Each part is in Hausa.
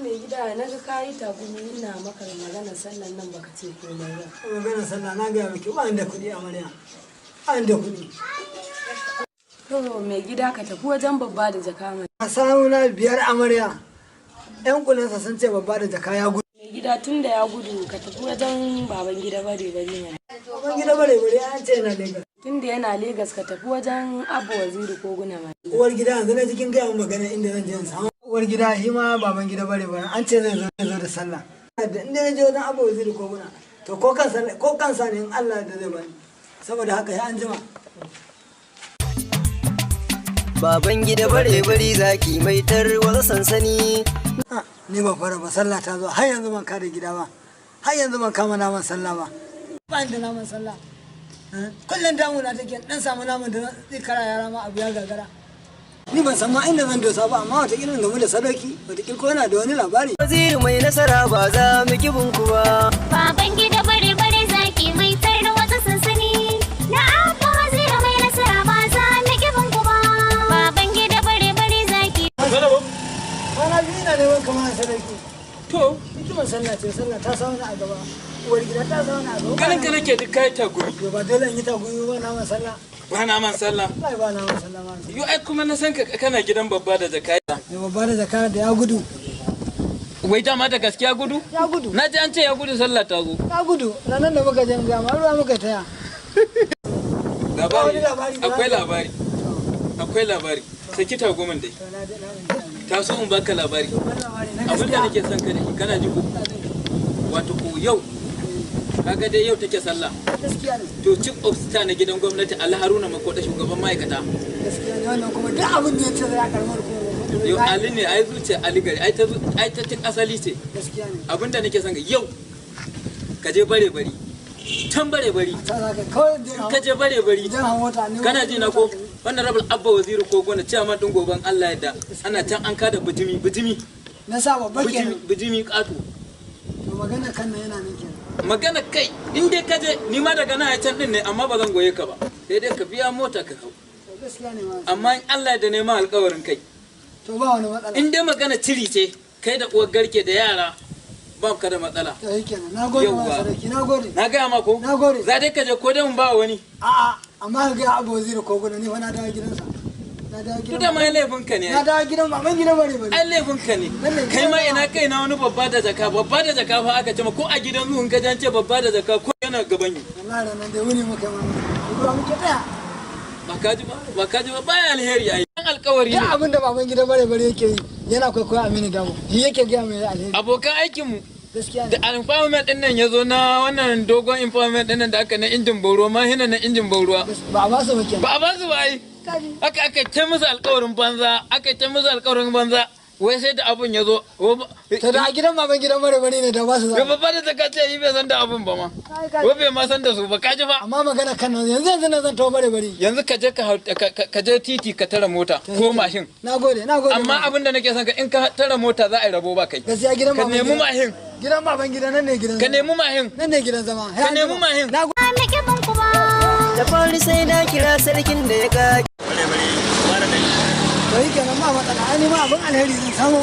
Mai gida, na ga kayi tagumi, ina maka magana sallan nan baka ce komai ba. Maganar sallah, na gaya miki ba ni da kuɗi, amarya. Ba ni da kuɗi. To mai gida, ka tafi wajen Babba da Jaka mai. A samu na biyar, amarya. Yan kulinsa sun ce Babba da Jaka ya gudu. Mai gida, tun da ya gudu, ka tafi wajen Baban Gida Bare Bare mai. Baban Gida Bare Bare an ce yana Lagos. Tun da yana Legas, ka tafi wajen Abba Waziri Koguna mai. Uwar gida, yanzu na cikin gaya min magana inda zan je in samu. Uwar gida, shi ma Baban Gida Bare Bare an ce zai zo da sallah. Da inda na je wajen Abba Waziri Koguna, to ko kansa ne in Allah da zai bani. Saboda haka ya an jima. Baban Gida Bare Bari, zaki mai tarwatsa sansani. Ah, ni ba fara ba, sallah ta zo, har yanzu ban kada gida ba, har yanzu ban kama naman sallah ba, ba ni da naman sallah. Eh, kullum damuna take, dan samu naman da zai kara yara ma abu ya gagara. Ni ban san ma inda zan dosa ba, amma wataƙila in gamu da Sadauki, wataƙila ko yana da wani labari. Waziri mai nasara, ba za mu kibin ku ba. Baban Gida Bare Bare, zaki mai tarwatsa sansani. Na Abba Waziri mai nasara, ba za mu kibin ku ba. Baban Gida Bare Bare zaki. Kwana biyu ina neman kamar Sadauki. To, hikimar sallah ce, sallah ta sa wani a gaba, uwar gida ta sa wani a gaba. Ganin ka nake duk kai tagumi. Yo, ba dole in yi tagumi ba, naman sallah. Ba naman sallah. Wallahi ba naman sallah ma. Yo, ai kuma na san ka kana gidan Babba da Jaka. Ne, Babba da Jaka da ya gudu. Wai dama da gaskiya gudu? Ya gudu. Na ji an ce ya gudu sallah ta zo. Ya gudu ranar da muka je ga ma ruwa muka taya. Labari. Wani labari da Akwai labari. Akwai labari. Saki tagumin dai. To na na. Ta so in baka labari. Wani labari na Abin da gaskiya. nake son ka da shi, kana ji ko? Wato ko yau kaga dai yau take sallah. Gaskiya ne. To, chief of staff na gidan gwamnati, Ali Haruna Makoda, shugaban ma'aikata. Gaskiya ne wannan, kuma duk abin da ya ce zai karamar kuma. Yau Ali ne ai zuciya Ali gari ai ta tun asali ce. Gaskiya ne. Abinda nake son ka yau, ka je Bare Bari. Can Bare Bari. Ta za ka kawai je. Ka je Bare Bari. Idan hawan mota ne. Kana ji na ko? Wannan rabul Abba Waziri ko gona ciyaman din goban Allah yadda ana can an kada bijimi bijimi. Na sa babba Bijimi. Kenan. Bijimi katu. To, magana kan nan yana nan kenan. Magana kai, in dai ka je, ni ma daga nan a can din ne, amma ba zan goye ka ba, sai dai ka biya mota ka hau. To, gaskiya ne ma. Amma in Allah da neman alƙawarin kai. To, ba wani matsala. In dai magana ciri ce, kai da uwar garke da yara, ba ka da matsala. To yi kenan, na gode ma. Yauwa. Sadauki, na gode. Na gaya ma ko? Na gode. Za dai ka je ko dai mun ba wani? A'a, amma ka ga Abu Waziri ko gudu, ni fa na dawo gidansa, na dawo Duk gidan. da ma laifin ka ne. Na dawo gidan baban gidan Bare Bare. Ai laifin ka ne. Lalle, kai ma gidan. Ina kai na wani Babba da Jaka, Babba da Jaka fa aka ce ma, ko a gidan zuwan ka ce Babba da Jaka ko yana gaban yi. Wallahi ranar da wuni muka yi mamaki ruwa muke tsaya. Ba ka ji ba, ba ka ji ba, baya alheri ai dan alƙawari Duk ne. abin da Baban Gida Bare Bare yake yi, yana kwaikwayo Aminu Dabo, shi yake gaya mai alheri. Abokan aikin mu. Gaskiya ne. Da empowerment din nan yazo na wannan dogon empowerment din nan da aka na injin bauruwa ma hina na injin bauruwa. Ba a ba su ba kenan. Ba a ba su ba ai. Kaji. Aka ta musu alƙawarin banza, aka ta musu alƙawarin banza, wai sai da abun ya zo. To, da a gidan baban gidan Bare Bare ne da ba su ga za. Babba da Jaka ce yi bai san da abun ba ma. Kai, kai. Wai bai ma san da su ba, ka ji ba. Amma magana kan nan, yanzu yanzu nan zan tawo Bare Bare. Yanzu ka je ka je titi ka tara mota ko mashin. Na gode, na gode. Amma abin da nake son ka, in ka tara mota za a yi rabo ba kai. Gaskiya gidan Ka baban nemi gida. mashin. Gidan baban gida nan ne gidan Ka zama. nemi mashin. Nan ne gidan zama. Ka nemi mashin. Na gode. Mu kibin ku ba. Da fari sai na kira sarkin da ya kage. To yi kenan, ba matsala, ai ni ma abin alheri zan samu.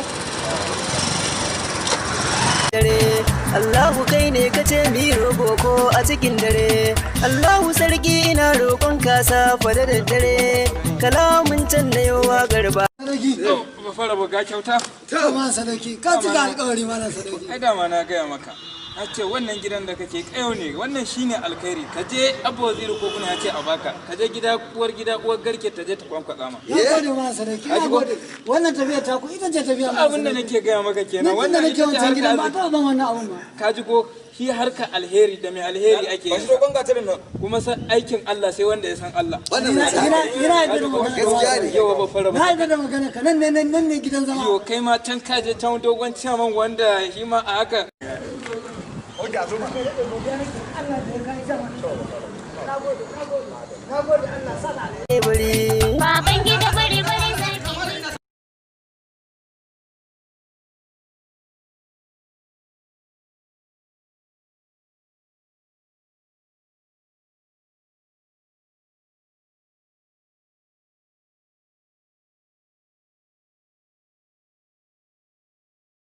Dare Allahu, kai ne ka ce mi roƙo ko a cikin dare. Allahu sarki, ina roƙon ka safa da daddare, kalamun can na yau garba. Sadauki. Ba fara ba, ga kyauta. To ma Sadauki, ka cika alƙawari, malam Sadauki. Ai dama na gaya maka, na ce wannan gidan da kake kayo ne, wannan shine alkhairi. Ka je Abba Waziri ko kuna ya ce a baka, ka je gida uwar gida, uwar garke ta je ta kwankwatsa ma. Na gode ma Sadauki, na gode. Wannan tafiya ta ku ita ce tafiya, malam Abin da Sadauki. nake gaya maka Ni kenan. tun da Wannan nake ita ce wancan harka gidan ba arziki. taɓa ban wannan abun ba. Ka ji ko? Shi harka alheri da mai alheri ake Ba yin shi dogon gatarin nan. Kuma san aikin Allah sai wanda ya san Allah. Wannan Ina yadda da magana. Gaskiya ne. Yawa, ba fara Na ba. yadda da magana ka, nan ne nan ne gidan zama. Yo, kai ma can ka je can dogon ciyaman wanda shi ma a haka. Allah da ya kai sama. Na gode, na gode. Na gode, Allah sa da alheri. Bari. Baban Gida Bare.